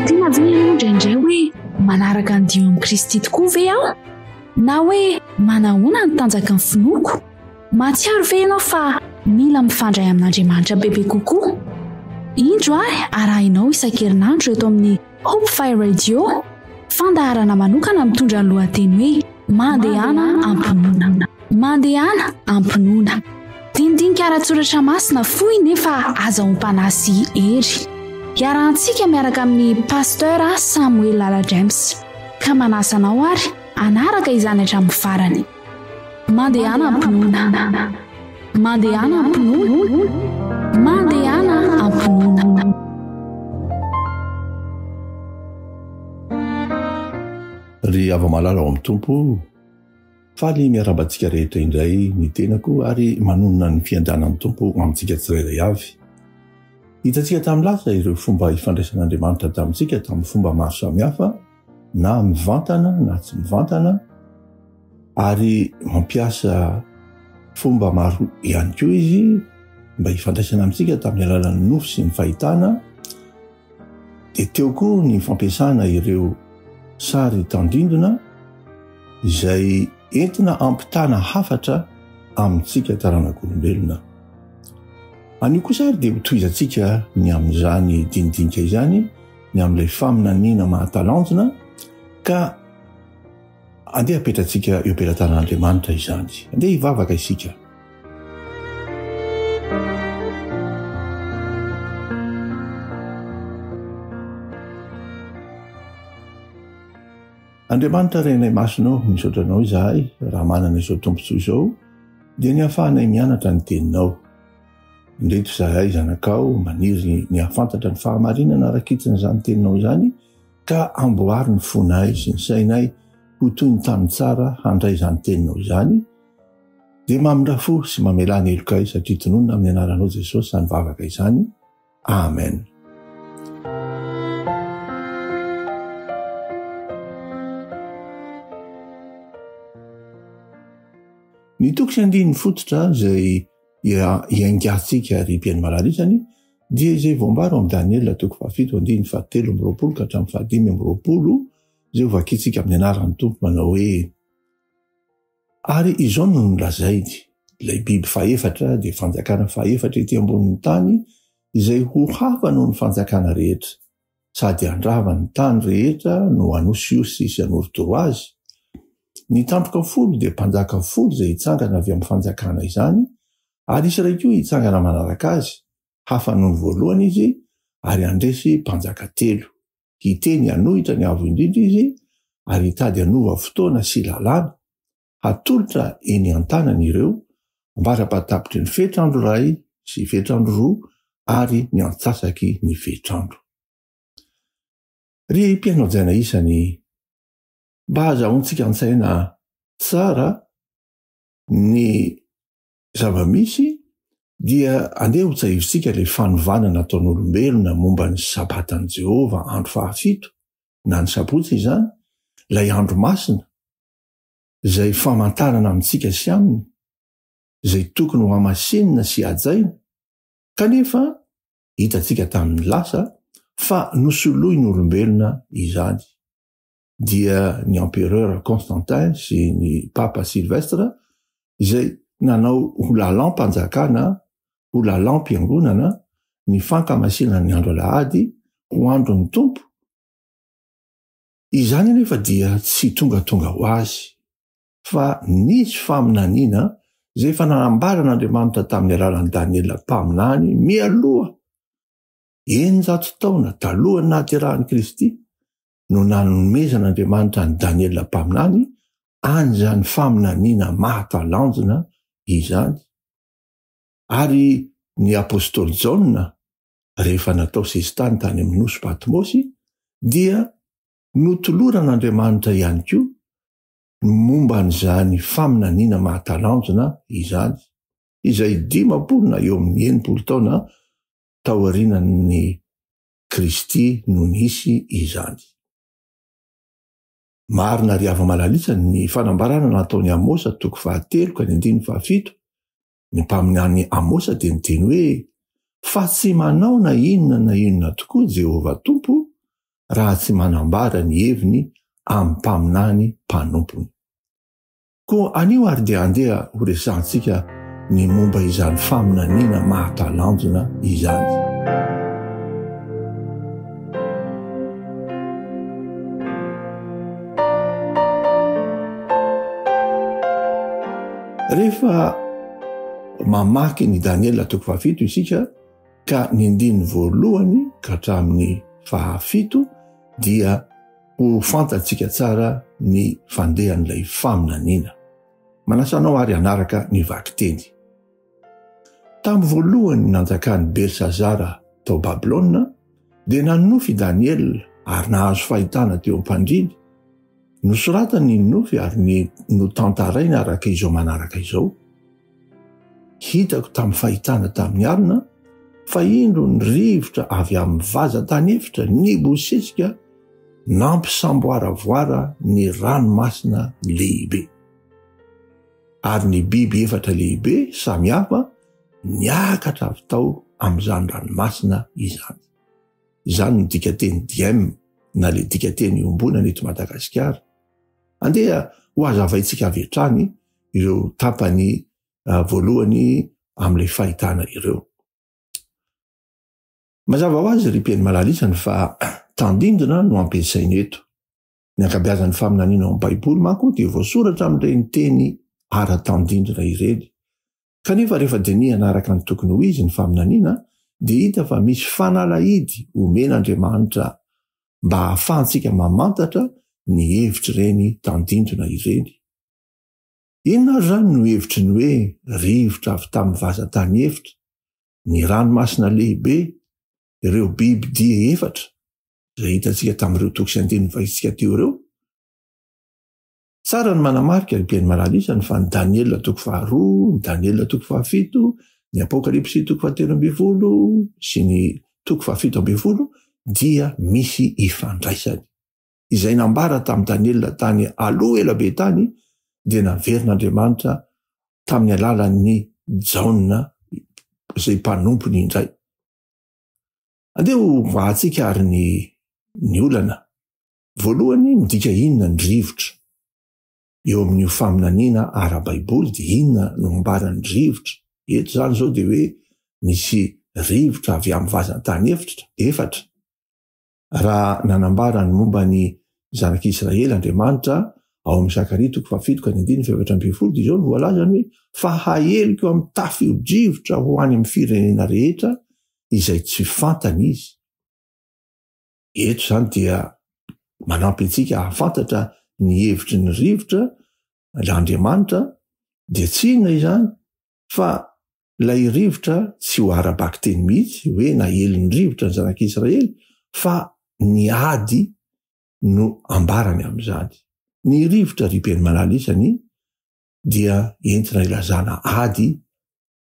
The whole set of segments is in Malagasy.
Manontany tena ve ianao indraindray hoe manaraka ny dio amin'i Kristy tokoa ve aho? Na hoe manahoana ny tanjaky ny finoako? Mahatsiaro ve ianao fa mila mifandray amin'Andriamanitra bebe kokoa? Indro ary arahinao isan-kerinandro eto amin'ny Hope Fire Radio, fandaharana manokana mitondra ny lohateny hoe Mandehana am-pinoana. Mandehana am-pinoana. Dinidinika ara-tsoratra masina fohy nefa azahoam-panahy sy hery. Iarahantsika miaraka amin'ny Pasteur Samuel Lala James. Ka manasa anao ary hanaraka izany hatramin'ny farany. Mandehana am-pinoana. Mandehana am-pinoana. Mandehana am-pinoana. Ry hava-malala ao amin'ny Tompo, faly miarahaba antsika rehetra indray ny tenako ary manonona ny fiandanan'ny Tompo amintsika tsirairay avy. Hitantsika tamin'ny lasa ireo fomba ifandraisan'Andriamanitra tamintsika tamin'ny fomba maro samihafa, na mivantana na tsy mivantana, ary mampiasa fomba maro ihany koa izy mba hifandraisana amintsika tamin'ny alalan'ny nofy sy ny fahitana. Dia teo koa ny fampiasana ireo sary tandindona izay entina ampitana hafatra amintsika taranak'olombelona. Anio kosa ary dia hotohizantsika ny amin'izany dinidinika izany, ny amin'ilay faminaniana mahatalanjona, ka andeha hapetratsika eo am-pelatanan'Andriamanitra izany. Andeha hivavaka isika. Andriamanitra Rainay Masina ô, misaotra Anao izahay raha manana izao tombontsoa izao, dia ny hahafahanay mianatra ny Teninao. Indreto izahay zanakao maniry ny hahafantatra ny fahamarinana rakitsin'izany Teninao izany, ka amboary ny fonay sy ny sainay ho toy ny tany tsara handray izany Teninao izany, dia mamindrà fo sy mamelà ny helokay satria tononina amin'ny anaranao Jesosy izany vavaka izany. Amen. Ny toko sy andininy fototra izay iaingantsika ry mpihaino malala isany dia izay voambara ao amin'ny Daniela toko fahafito andininy fahatelo amby roapolo ka hatramin'ny fahadimy amby roapolo izay hovakintsika amin'ny anaran'ny Tompo manao hoe Ary izao no nolazainy, Ilay biby fahefatra dia fanjakana fahefatra ety ambonin'ny tany izay ho hafa noho ny fanjakana rehetra, sady handrava ny tany rehetra no hanosihosy sy hanorotoro azy. Ny tandroka folo dia mpanjaka folo izay hitsangana avy amin'ny fanjakana izany, ary hisy iray koa hitsangana manaraka azy, hafa noho ny voalohany izy, ary handresy mpanjaka telo. Hiteny hanohitra ny Avo Indrindra izy ary hitady hanova fotoana sy lalàna hatolotra eny an-tanany ireo ambara-pahatapitry ny fetr'andro iray sy fetr'andro roa ary ny antsasaky ny fetr'andro. Ry mpihaino hajaina isany, mba hazahoantsika an-tsaina tsara ny zava-misy dia andeha hotsahivintsika ilay fanovana nataon'olombelona momba ny Sabatan'i Jehovah andro fahafito, na ny Sabotsy izany, ilay andro masina, izay famantarana amintsika sy aminy, izay tokony hohamasinina sy hajaina, kanefa hitantsika tamin'ny lasa fa nosoloin'olombelona izany. dia ny empereur Constantin sy ny papa Sylvestre izay nanao ho lalam-panjakana, ho lalam-piangonana ny fankamasinana ny andro alahady ho andron'ny Tompo. Izany anefa dia tsy tongatonga ho azy fa nisy faminaniana izay efa nanambaran'Andriamanitra tamin'ny alalan'i Daniela mpaminany mialoha 600 taona talohan'ny nahaterahan'i Kristy no nanomezan'Andriamanitra an'i Daniela mpaminany an'izany faminaniana mahatalanjona izany. Ary ny apostoly Jaona, rehefa natao sesitany tany amin'ny nosy Patmosy, dia notoloran'Andriamanitra ihany koa ny momba an'izany faminaniana mahatalanjona izany, izay 50 na eo amin'ny 60 taona taorianan'ny Kristy no nisy izany. Marina ry hava-malalisa ny fanambarana nataon'i Amosa toko fahatelo ka ny andininy fahafito, ny mpaminany Amosa dia niteny hoe, Fa tsy manao na inona na inona tokoa Jehovah Tompo, raha tsy manambara ny heviny amin'ny mpaminany mpanompony. Koa anio ary dia andeha horesahantsika ny momba izany faminaniana mahatalanjona izany. Rehefa mamaky ny Daniela toko fahafito isika ka ny andininy voalohany ka hatramin'ny fahafito dia ho fantatsika tsara ny fandehan'ilay faminaniana. Manasa anao ary hanaraka ny vakiteny. Tamin'ny voalohany nanjakan'i Belsazara tao Babylona, dia nanonofy i Daniela ary nahazo fahitana teo am-pandriany. Nosoratany ny nofy ary ny notantarainy araka izao manaraka izao. Hitako tamin'ny fahitana tamin'ny alina fa indro ny rivotra avy amin'ny vazan-tany efitra nibosesika nampisamboaravoara ny ranomasina lehibe. Ary ny biby efatra lehibe samy hafa niakatra avy tao amin'izany ranomasina izany. Izany no dikanteny diem na ilay dikanteny iombonana eto Madagasikara. Andeha hohazavaintsika avy hatrany ireo tapany voalohany amin'ilay fahitana ireo. Mazava ho azy ry mpihaino malalisany fa tandindona no ampiasaina eto. Ny ankabeazan'ny faminaniana ao amin'ny Baiboly manko dia voasoratra amin'ireny teny ara-tandindona ireny. Kanefa rehefa dinihana araka ny tokony ho izy ny faminaniana dia hita fa misy fanalahidy omen'Andriamanitra mba hahafahantsika mamantatra ny hevitr'ireny tandindona ireny. Inona ary izany no hevitry ny hoe rivotra avy tamin'ny vazan-tany efitra, ny ranomasina lehibe, ireo biby dia efatra, izay hitantsika tamin'ireo toko sy andininy vakintsika teo ireo? Tsara ny manamarika ry mpihaino malala isany fa ny Daniela toko faharoa, ny Daniela toko fahafito, ny Apokalypsy toko fahatelo ambinifolo sy ny toko fahafito ambinifolo dia misy ifandraisany. Izay nambara tamin'i Daniela tany aloha ela be tany dia naverin'Andriamanitra tamin'ny alalan'ny Jaona izay mpanompony indray. Andeha ho vahantsika ary ny ny olana. Voalohany, midika inona ny rivotra? Eo amin'io faminaniana ara-baiboly dia inona no ambaran'ny rivotra? Eto izany izao dia hoe nisy rivotra avy amin'ny vazan-tany efitra, efatra. Raha nanambara ny momba ny zanak'Israely Andriamanitra ao amin'ny Zakaria toko fahafito ka ny andininy fahefatra ambinifolo dia izao no voalazany hoe fa haheliko amin'ny tafio-drivotra ho any amin'ny firenena rehetra izay tsy fantany izy. Eto izany dia manampy antsika hahafantatra ny hevitry ny rivotra ilay Andriamanitra dia tsy inona izany fa ilay rivotra tsy ho ara-bakiteny mihitsy hoe nahelin'ny rivotra ny zanak'Israely fa ny ady no ambarany amin'izany. Ny rivotra ry Benimalala isany dia entina ilazana ady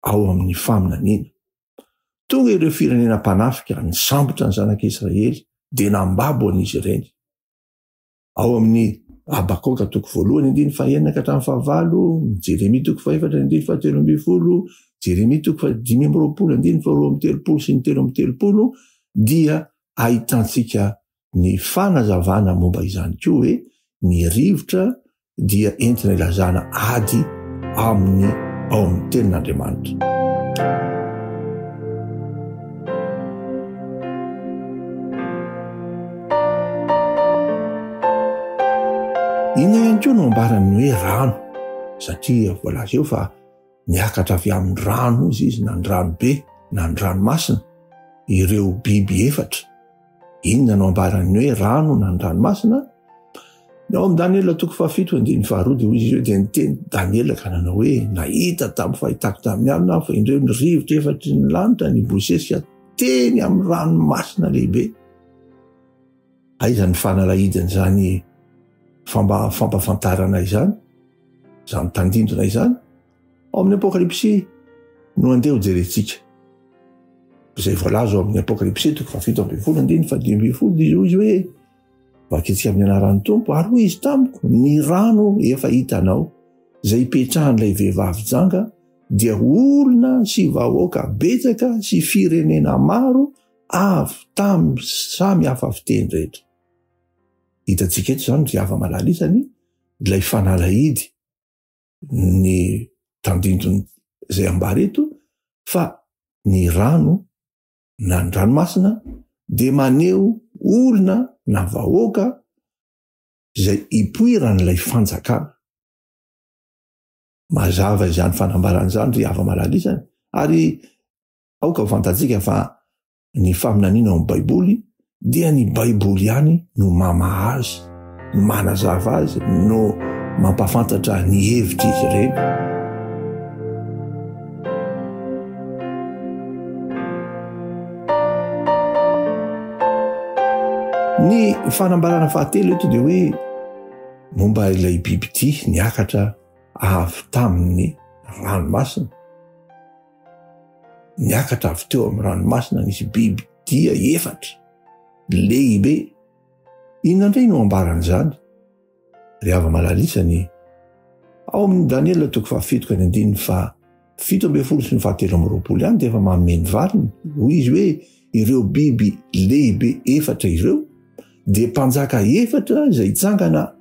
ao amin'ny faminaniana. Tonga ireo firenena mpanafika nisambotra ny zanak'Israely dia nambabo an'izy ireny. Ao amin'ny Habakoka toko voalohany andininy fahenina ka hatramin'ny fahavalo, Jeremia toko fahefatra andininy fahatelo ambin'ny folo, Jeremia toko fahadimy amby roapolo andininy faharoa amby telopolo sy ny 33 dia ahitantsika ny fanazavana momba izany koa hoe ny rivotra dia entina ilazana ady amin'ny ao amin'ny tenin'Andriamanitra. Inona ihany koa no ambaran'ny hoe rano? Satria voalaza eo fa niakatra avy amin'ny rano izy izy na ny rano be na ny ranomasina ireo biby efatra. Inona no ambaran'ny hoe rano na ny ranomasina? Ny ao amin'i Daniela toko fahafito andininy faharoa dia hoy izy hoe dia niteny Daniela ka nanao hoe nahita tamin'ny fahitako tamin'ny alina aho fa indreo ny rivotra efatry ny lanitra nibosesika teny amin'ny ranomasina lehibe. Aiza ny fanalahidin'izany famba fampafantarana izany? Izany tandindona izany? Ao amin'ny Apokalypsy no andeha ho jerentsika. Izay voalaza ao amin'ny Apokalypsy toko fahafito ambin'ny folo andininy fahadimy ambin'ny folo dia hoy izy hoe vakitsika amin'ny anaran'ny Tompo ary hoy izy tamiko ny rano efa hitanao izay ipetrahan'ilay vehivavy janga dia olona sy vahoaka betsaka sy firenena maro avy tamin'ny samy hafa fiteny rehetra. Hitantsika eto izany ry hava-malala isany ilay fanalahidy ny tandindon izay ambara eto fa ny rano na ny ranomasina dia maneho olona na vahoaka izay ipoiran'ilay fanjakana. Mazava izany fanambarana izany ry hava-malala isany ary aoka ho fantatsika fa ny faminaniana ao amin'ny Baiboly dia ny Baiboly ihany no mamaha azy, no manazava azy, no mampahafantatra ny hevitr'izy ireny. Ny fanambarana fahatelo eto dia hoe momba ilay bibidia niakatra avy tamin'ny ranomasina. Niakatra avy teo amin'ny ranomasina nisy biby dia efatra lehibe. Inona indray no ambaran'izany? Ry hava-malalisany, ao amin'ny Daniela toko fahafito ka ny andininy faha 17 sy ny faha 23 ihany dia efa manome ny valiny. Hoy izy hoe ireo biby lehibe efatra ireo dia mpanjaka efatra izay hitsangana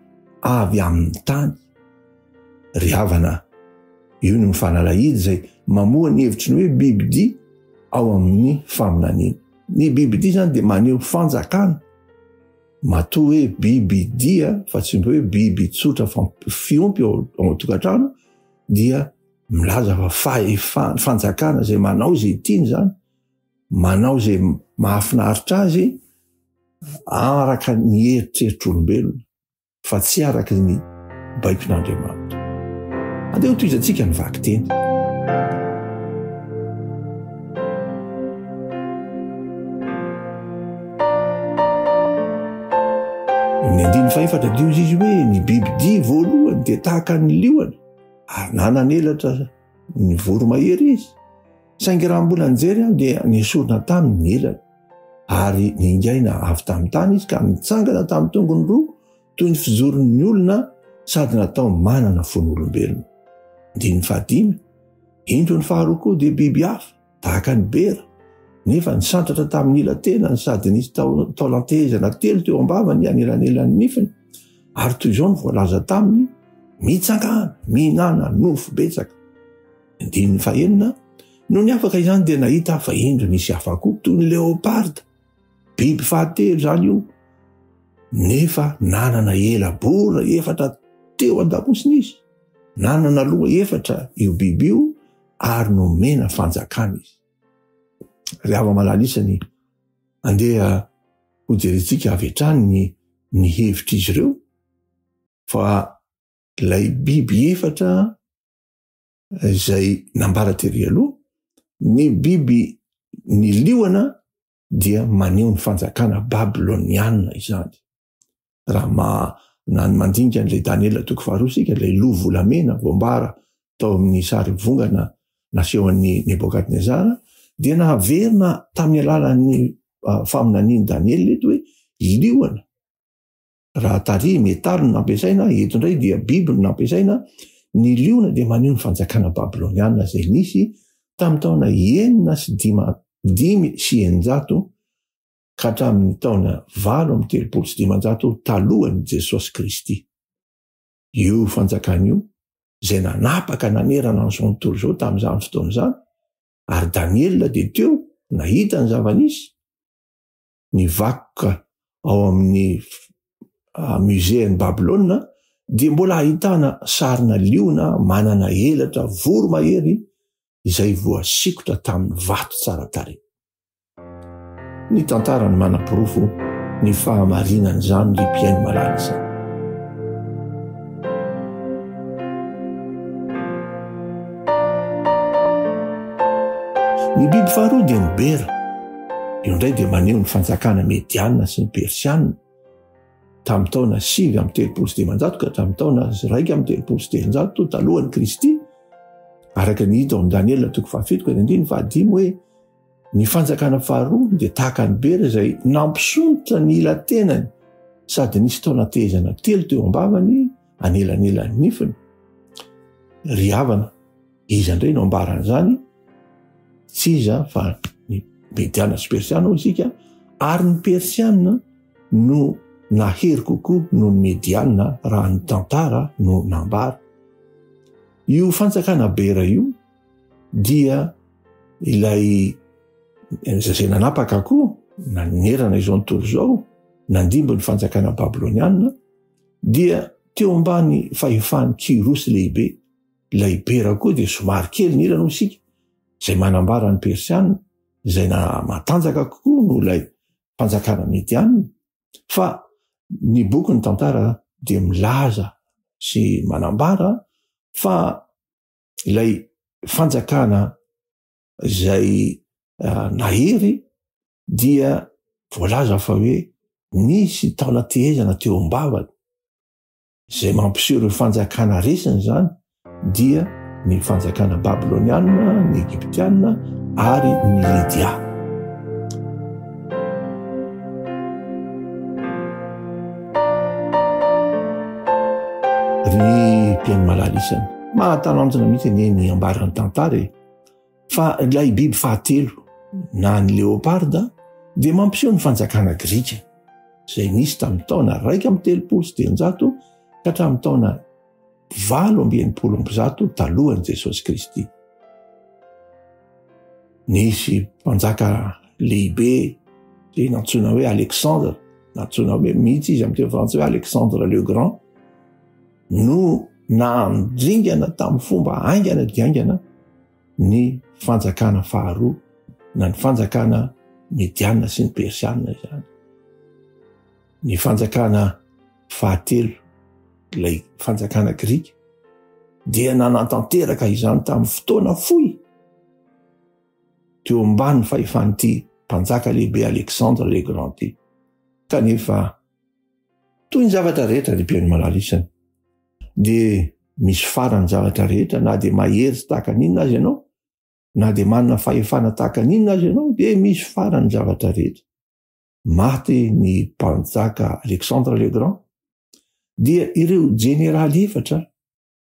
avy amin'ny tany. Ry havana, io no fanalahidy izay mamoha ny hevitry ny hoe bibidia ao amin'ny faminaniana. Ny bibidia izany dia maneho fanjakana. Matoa hoe bibidia fa tsy hoe biby tsotra fiompy ao an-tokantrano dia milaza fa fahefana, fanjakana izay manao izay tiany izany, manao izay mahafinaritra azy araka ny eritreritr'olombelona. fa tsy araka ny baikon'Andriamanitra. Andeha hotohizantsika ny vakiteny. Ny andininy fahefatra dia hoy izy hoe ny bibidia voalohany dia tahaka ny liona ary nananelatra ny voromahery izy. Saingy raha mbola nijery aho dia nesorina taminy ny elany. Ary ningaina avy tamin'ny tany izy ka nitsangana tamin'ny tongony roa toy ny fijoron'ny olona sady natao manana fon'olombelona. Andininy fahadimy, Indro ny faharoa koa dia biby hafa, tahaka ny bera, nefa nisandratra tamin'ny ila tenany sady nisy taolan-tehezana telo teo am-bavany anelanelan'ny nifiny, ary toy izao no voalaza taminy, Mitsangàna, mihinàna nofo betsaka. Andininy fahenina, Nony afaka izany dia nahita aho fa indro nisy hafa koa toy ny leoparda, biby fahatelo izany io, nefa nanana ela-bora efatra teo an-damosiny izy. Nanana loha efatra io biby io ary nomena fanjakana izy. Ry hava-malala isany, andeha hojerentsika avy hatrany ny ny hevitr'izy ireo fa ilay biby efatra izay nambara tery aloha, ny biby ny liona dia maneho ny fanjakana babyloniana izany. Raha ma, na ny mandinika an'ilay Daniela toko faharoa isika, ilay loha volamena voambara tao amin'ny sary vongana nasehon'i Nebokadnezara, dia naverina tamin'ny alalan'ny ah, faminanian'i Daniela eto hoe liona Raha tary, metaly no nampiasaina, eto indray dia biby no nampiasaina, ny liona dia maneho ny fanjakana babyloniana izay nisy tamin'ny taona enina sy dima, 605 ka hatramin'ny taona 538 talohan'i Jesosy Kristy. Io fanjakana io izay nanapaka nanerana an'izao tontolo izao tamin'izany fotoana izany, ary Daniela dia teo nahita ny zava-nisy, ny vakoka ao amin'ny Musée-n'i Babylona dia mbola ahitana sarina liona manana elatra voromahery izay voasikotra tamin'ny vato tsara tarehy. Ny tantara no manaporofo ny fahamarinan'izany ry mpihaino malala izany. Ny biby faharoa dia ny bera. Io indray dia maneho ny fanjakana mediana sy ny persiana tamin'ny taona 539 ka hatramin'ny taona 331 talohan'i Kristy, araka ny hita ao amin'ny Daniela toko fahafito ka ny andininy fahadimy hoe ny fanjakana faharoa dia tahaka ny bera izay nampisondrotra ny ila tenany sady nisy taona tehezana telo teo am-bavany anelanelan'ny nifiny. Ry havana, Iza indray no ambaran'izany? Tsy iza fa ny Mediana sy Persiana hoy isika, ary ny Persiana no nahery kokoa noho ny Mediana raha ny tantara no nambara. Io fanjakana Bera io dia ilay izay nanapaka koa nanerana izao tontolo izao, nandimby ny fanjakana babyloniana, dia teo ambany fahefan'i Kyrosy lehibe. Ilay Bera koa dia somary kely ny ilany hoy isika, izay manambara ny Persiana, izay na matanjaka kokoa noho ilay fanjakana Mediana. Fa ny bokin'ny tantara dia milaza sy manambara fa ilay fanjakana izay ah, nahery dia voalaza fa hoe nisy taona tehezana teo am-bavany Izay mampiseho ireo fanjakana resiny izany dia ny fanjakana babyloniana, ny egyptiana ary ny lydia. Ry mpihaino malala isany, mahatalanjona mihitsy anie ny ambaran'ny tantara e. Fa ilay biby fahatelo na ny leoparda dia mampiseho ny fanjakana grika izay nisy tamin'ny taona 331 ka hatramin'ny taona 168 talohan'i Jesosy Kristy. Nisy mpanjaka lehibe izay nantsoina hoe Alexandre, nantsoina hoe mihitsy izy amin'ny teny frantsay hoe Alexandre le Grand, no nandringana tamin'ny fomba haingana dia haingana ny fanjakana faharoa na ny fanjakana mediana sy ny persiana izany. Ny fanjakana fahatelo, ilay fanjakana grika, dia nanatanteraka izany tamin'ny fotoana fohy teo ambany fahefan'ity mpanjaka lehibe Alexandre le Grand ity. Kanefa Toy ny zavatra rehetra ry mpihaino malala isany dia misy farany zavatra rehetra na dia mahery sy tahaka ny inona aza ianao na dia manana fahefana tahaka ny inona aza ianao dia misy farany zavatra rehetra. Maty ny mpanjaka Alexandre le Grand dia ireo jeneraly efatra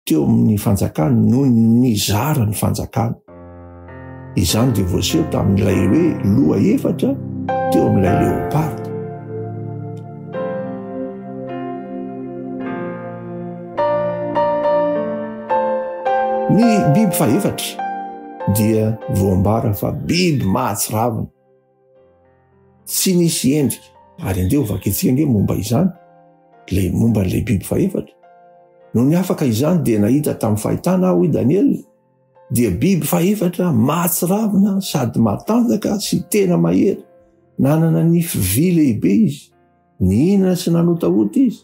teo amin'ny fanjakany no nizara ny fanjakany. Izany dia voaseho tamin'ilay hoe loha efatra teo amin'ilay leoparda. Ny biby fahefatra dia voambara fa biby mahatsiravina. Tsy nisy endrika, ary andeha ho vakintsika ange momba izany, ilay momba an'ilay biby fahefatra. Nony afaka izany dia nahita tamin'ny fahitana aho, hoy Daniela, dia biby fahefatra mahatsiravina sady matanjaka sy tena mahery. Nanana nify vy lehibe izy, nihinana sy nanota-ota izy,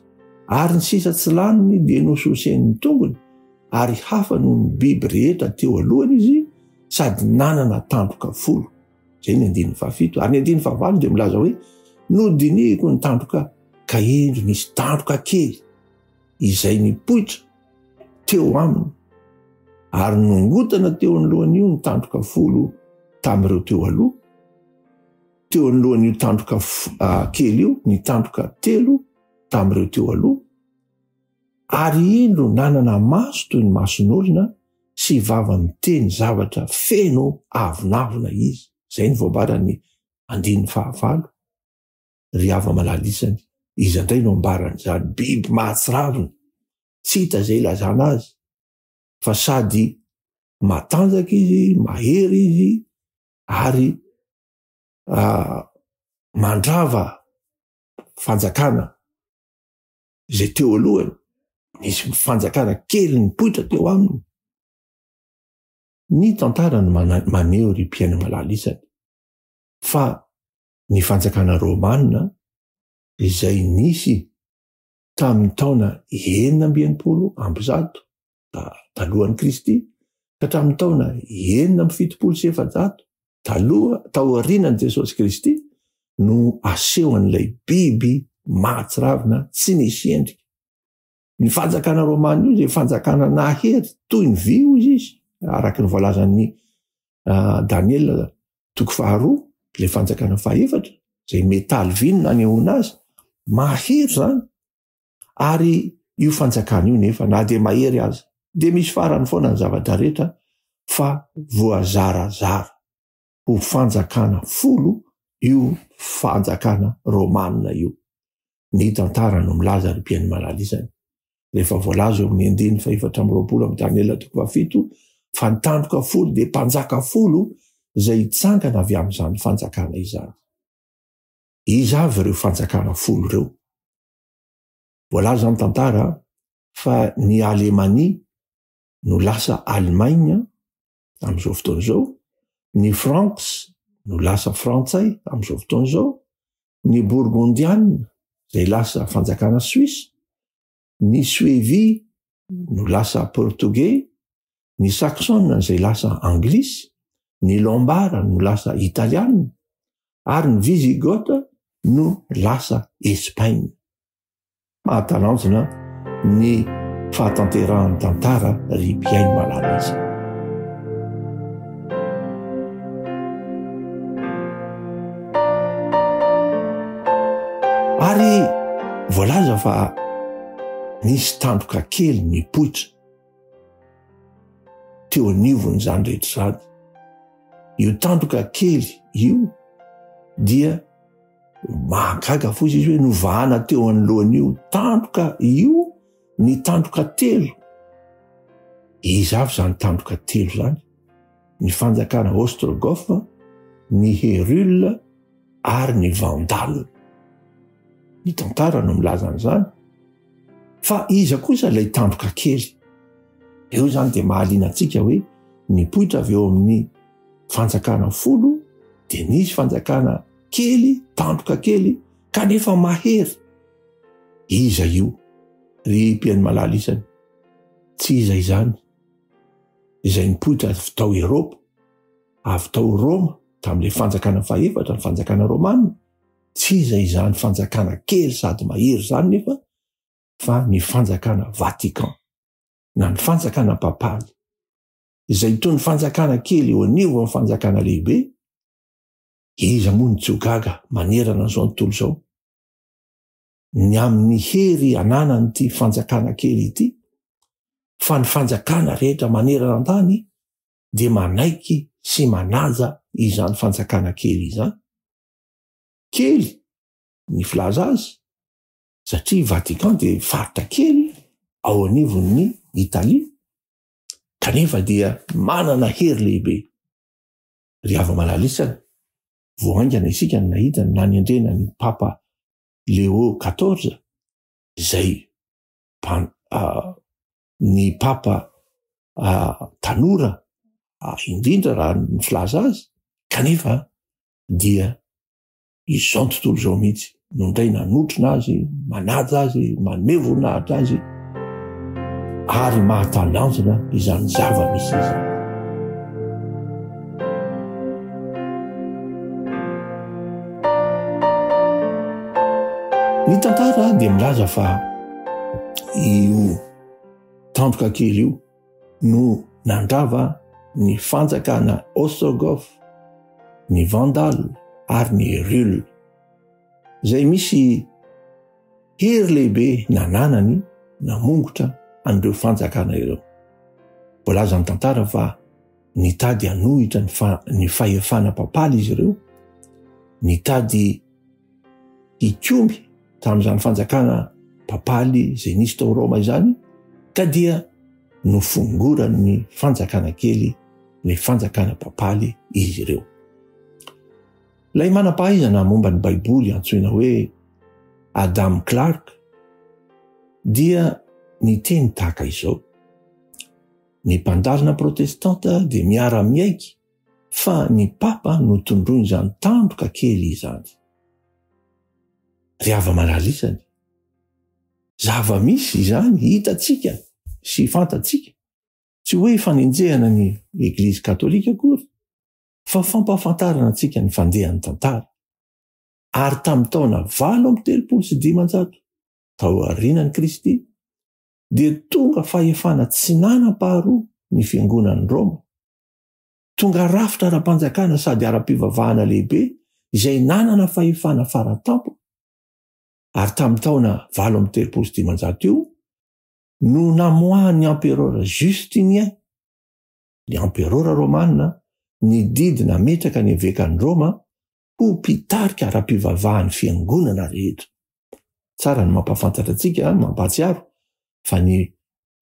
ary ny sisa tsy laniny dia nososen'ny tongony, ary hafa noho ny biby rehetra teo alohany izy, sady nanana tandroka folo. Izay ny andininy fahafito. Ary ny andininy fahavalo dia milaza hoe nodinihiko ny tandroka ka indro nisy tandroka kely izay nipoitra teo aminy ary nongotana teo anoloan'io ny tandroka folo tamin'ireo teo aloha. Teo anoloan'io tandroka ah, kely io ny tandroka telo tamin'ireo teo aloha. Ary indro nanana maso toy ny mason'olona sy vava miteny zavatra feno avonavona izy. Izay no voambaran'ny andininy fahavalo. Ry hava-malala isany, iza indray no ambaran'izany biby mahatsiravina, tsy hita izay ilazana azy, fa sady matanjaka izy, mahery izy, ary ah, mandrava fanjakana izay teo alohany, nisy fanjakana kely nipoitra teo aminy. Ny tantara no maneho ry mpihaino malala isany fa ny fanjakana romana izay nisy tamin'ny taona 166 talohan'i Kristy ka hatramin'ny taona 476 taloha taorianan'i Jesosy Kristy no asehon'ilay biby mahatsiravina tsy nisy endrika. Ny fanjakana romana io izay fanjakana nahery toy ny vy hoy izy, araka ny voalazan'ny ah, Daniela toko faharoa, ilay fanjakana fahefatra, izay metaly vy no nanehoana azy, mahery izany. Ary io fanjakana io nefa na dia mahery aza dia misy farany foana ny zavatra rehetra fa voazarazara ho fanjakana folo io fanjakana romana io. Ny tantara no milaza ry mpihaino malala isany. Rehefa voalaza eo amin'ny andininy fahefatra amby 20 amin'ny Daniela toko fahafito fa ny tandroka folo dia mpanjaka folo izay hitsangana avy amin'izany fanjakana izany. Iza avy ireo fanjakana folo ireo? Voalaza ny tantara fa ny Alemania no lasa Allemagne amin'izao fotoana izao, ny Francs no lasa Frantsay amin'izao fotoana izao, ny Bourgondiana izay lasa fanjakana Suisse, ny Suevi no lasa Portogey, ny Saxon izay lasa Anglisy, ny Lombard no lasa Italiana, ary ny Visigoth no lasa Espaina. Mahatalanjona ny fahatanterahan'ny tantara ry mpihaino malala izy. Ary voalaza fa nisy tandroka kely nipoitra teo anivon'izany rehetra izany. Io tandroka kely io dia Mahagaga fotsiny izy hoe novahana teo anoloan'io tandroka io ny tandroka telo. Iza avy izany tandroka telo izany? Ny fanjakana Ostrogoth, ny Herule ary ny Vandale. Ny tantara no milaza an'izany. Fa iza kosa ilay tandroka kely? Eo izany dia mahaliana antsika hoe nipoitra avy eo amin'ny fanjakana folo dia nisy fanjakana kely, tandroka kely, kanefa mahery. Iza io? Ry mpihaino malala isany, tsy iza izany izay nipoitra avy tao Eropa, avy tao Roma, tamin'ilay fanjakana fahefatra, ny fanjakana romana. Tsy iza izany fanjakana kely sady mahery izany nefa fa ny fanjakana Vatican na ny fanjakana papaly, izay toy ny fanjakana kely eo anivon'ny fanjakana lehibe. Iza moa no tsy ho gaga manerana an'izao tontolo izao ny amin'ny hery ananan'ity fanjakana kely ity, fa ny fanjakana rehetra manerana an-tany dia manaiky sy manaja izany fanjakana kely izany. Kely ny filaza azy satria Vatican dia faritra kely ao anivon'ny Italia, kanefa dia manana hery lehibe. Ry hava-malala isany, vao haingana isika no nahita ny nanendrena ny Papa Leo quatorze, izay ny Papa tanora indrindra raha ny filaza azy, kanefa dia izao tontolo izao mihitsy no indray nanotrona azy, manaja azy, manome voninahitra azy ary mahatalanjona izany zava-misy izany. Ny tantara dia milaza fa io tandroka kely io no nandrava ny fanjakana Ostrogoth, ny Vandal ary ny Herule, izay misy hery lehibe nananany namongotra an'ireo fanjakana ireo. Voalazan'ny tantara fa nitady hanohitra ny, fa, ny fahefana papaly izy ireo, nitady hikomy tamin'izany fanjakana papaly izay nisy tao Roma izany, ka dia nofongoran'ny fanjakana kely ny fanjakana papaly izy ireo. Ilay manam-pahaizana momba ny Baiboly antsoina hoe Adam Clarke dia niteny tahaka izao, Ny mpandalina protestanta dia miara-miaiky fa ny papa no tondroin'izany tandroka kely izany. Ry hava-malala isany, zava-misy izany hitantsika sy fantatsika, tsy hoe fanenjehana ny Eglizy katolika akory, fa fampahafantarana antsika ny fandehan'ny tantara. Ary tamin'ny taona 538 tao aorianan'i Kristy, dia tonga fahefana tsy nanam-paharoa ny Fiangonan'i Roma. Tonga rafitra ara-panjakana sady ara-pivavahana lehibe izay nanana fahefana fara-tampony, ary tamin'ny taona 538 io no namoahan'ny amperôra Justinien, ny amperôra romana, ny didy nametraka ny evekan'i Roma ho mpitarika ara-pivavahan'ny fiangonana rehetra. Tsara ny mampahafantatra antsika, mampahatsiaro fa ny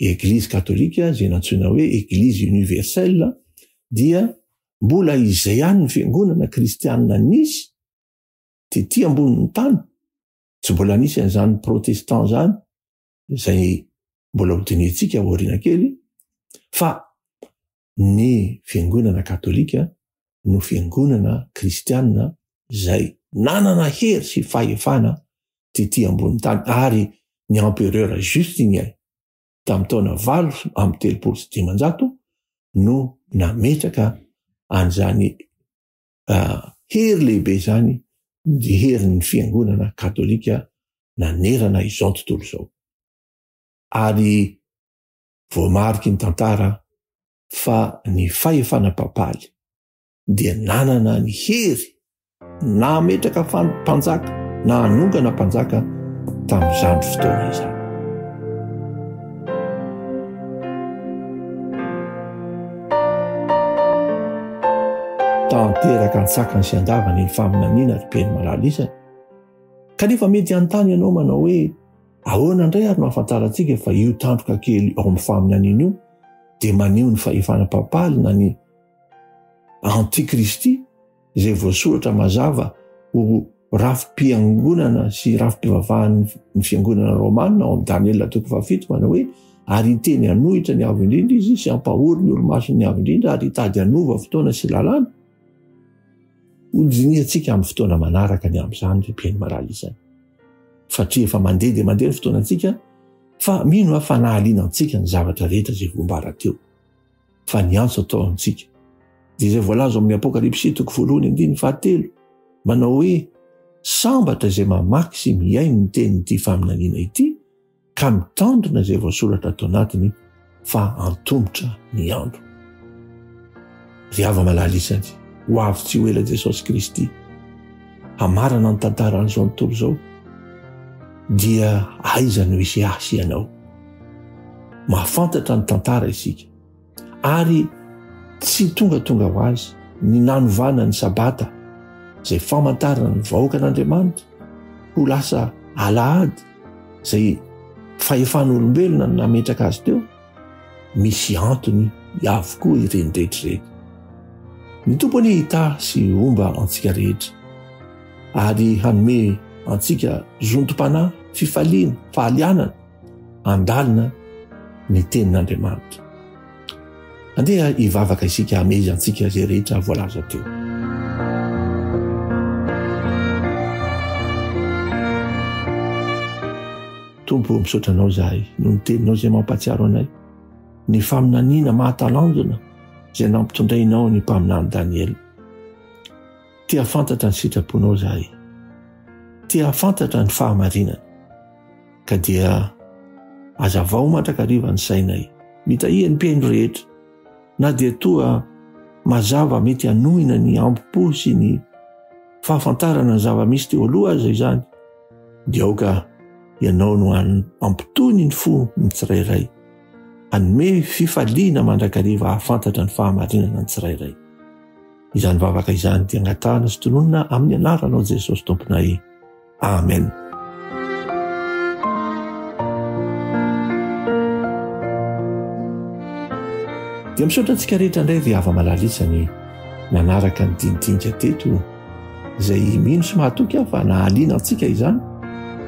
Eglizy katolika izay nantsoina hoe Eglizy universelle dia mbola izay ihany ny fiangonana kristianina nisy tety ambonin'ny tany, tsy mbola nisy an'izany protestant izany izay mbola hodinihintsika aoriana kely fa ny fiangonana katolika no fiangonana kristianina izay nanana hery sy fahefana tety ambony tany ary ny empereur Justinien tamin'ny taona 538 no nametraka an'izany hery lehibe izany ny herin'ny fiangonana katolika nanerana izao tontolo izao. Ary voamariky ny tantara fa ny fahefana papaly dia nanana ny hery nametraka mpanjaka na hanongana mpanjaka tamin'izany fotoana izany. Tanteraka an-tsakany sy an-davany ny faminaniana ry Mpino malala isany. Kanefa mety hanontany ianao manao hoe ahoana indray ary no ahafantarantsika fa io tandroka kely ao amin'ny faminaniana io dia maneho ny fahefana papaly na ny antikristy izay voasoratra mazava ho rafi-piangonana sy rafi-pivavahan'ny fiangonana romana ao amin'ny Daniela toko fahafito manao hoe ary hiteny hanohitra ny avo indrindra izy sy hampahory ny olomasiny ny avo indrindra ary hitady hanova fotoana sy lalàna. Hodinihantsika amin'ny fotoana manaraka ny amin'izany ry mpihaino malala izany. Satria efa mandeha dia mandeha ny fotoanantsika fa mino aho fa nahaliana antsika ny zavatra rehetra izay voambara teo. Fa ny antso atao amintsika dia izay voalaza ao amin'ny Apokalypsy toko voalohany andininy fahatelo manao hoe sambatra izay mamaky sy mihaino ny tenin'ity faminaniana ity ka mitandrina izay voasoratra ato anatiny fa antomotra ny andro. Ry hava-malala isany, ho avy tsy ho ela Jesosy Kristy hamarana ny tantaran'izao tontolo izao, dia aiza no hisy ahy sy ianao? Mahafantatra ny tantara isika, ary tsy tongatonga ho azy ny nanovana ny Sabata, izay famantarana ny vahoakan'Andriamanitra, ho lasa alahady, izay fahefan'olombelona no nametraka azy teo, misy antony avokoa ireny rehetra ireny. Ny Tompo anie hitahy sy homba antsika rehetra ary hanome antsika zontom-panahy, fifaliana, fahalianana handalina ny tenin'Andriamanitra. Andeha hivavaka isika hamehezantsika izay rehetra voalaza teo. Tompo, misaotra Anao izahay noho ny teninao izay mampahatsiaro anay ny faminaniana mahatalanjona izay nampitondrainao ny mpaminany Daniela. Te hahafantatra ny sitraponao izahay. Te hahafantatra ny fahamarinana. Ka dia azavao mandrakariva ny sainay. Mitahia ny mpihaino rehetra, na dia toa mazava mety hanohina ny hambom-po sy ny fahafantarana ny zava-misy teo aloha aza izany, dia aoka ianao no hampitony ny fo ny tsirairay, hanome fifaliana mandrakariva hahafantatra ny fahamarinana ny tsirairay. Izany vavaka izany dia angatahana sy tononina amin'ny anaranao Jesosy Tomponay. Amen. Dia misaotra antsika rehetra indray ry hava-malala isany nanaraka ny dinidinika teto izay mino sy mahatoky aho fa nahaliana antsika izany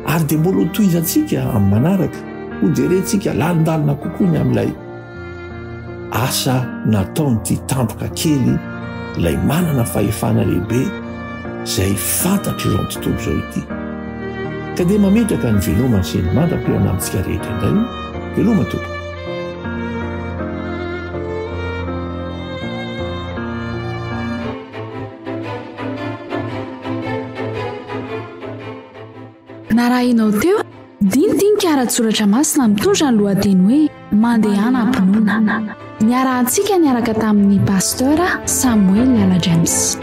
ary dia mbola ho tohizantsika amin'ny manaraka hojerentsika lalindalina kokoa ny amin'ilay asa nataon'ity tandroka kely ilay manana fahefana lehibe izay fantatr'izao tontolo izao ity. Ka dia mametraka ny veloma sy ny mandra-pihaona amintsika rehetra indray. Veloma tompoko. Narahinao teo Dinidinika ara-tsoratra masina mitondra ny lohateny hoe Mandehana am-pinoana. Niarahantsika niaraka tamin'ny Pasteur Samuel Lala James.